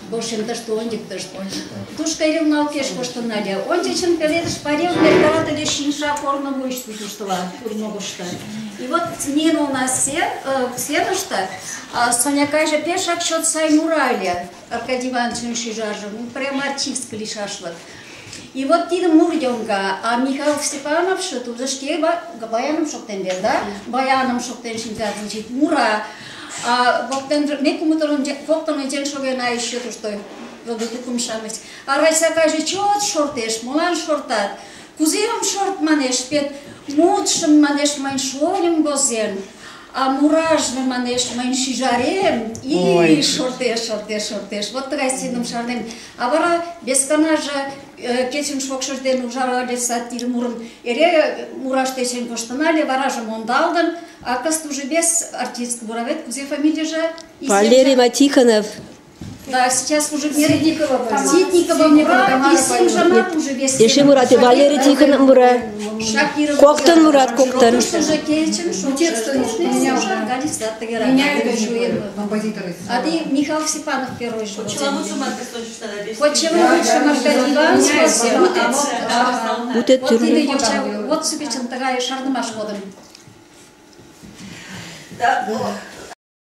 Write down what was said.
В общем, тыште ончыктышт. Тушко эре уналыкеш коштын ыле. Ончычын пеледыш пайрем эртарат ыле Шинша корно вуйышто туштыла, Курмогышто. И вот Нина у нас сценыште, Сонякайже пешак чот сай мура ыле. Аркадий Ивановичын шӱжарже, ну, прямо артистка лийшашлык. И вот тиде мур йоҥга, а Михаил Степановшы тудо шке баяным шоктен вет, да? Баяным шоктен шинча, значит, мура. А воктен, ме кумытын коктын ончен шогена еще тушто родо-тукым-шамыч. А Райсакайже чот шортеш, молан шортат? Кузе ом шорт, манеш, вет мутшым, манеш, мыйын шольым возен. А муражме, манеш, мыйын шӱжарем. И шортеш, шортеш, шортеш. Вот тыгай сценым шарнем. А вара весканаже кечын шокшыж дене ужар ыле сад тиде мурым эре мураш тӧчен коштына ыле, вараже мондалтын, а кызыт уже вес артист мура вет, кузе фамилияже? Валерий Тихонов. Да, сейчас уже Ситникова, Ситникова мура, и семжамат уже вес. Эше мурат, Валерий Тихонов мура. Шакиров. Коктын мурат, коктын. Тушто уже кечын Текст шокшыж меняют еще композиторы. А ты Михаил Степанов первый же. Почему лучше Аркадий Иванович Үтө Вот төрлө. тиде йоча, вот супечын тыгай шарнымаш кодын. Да.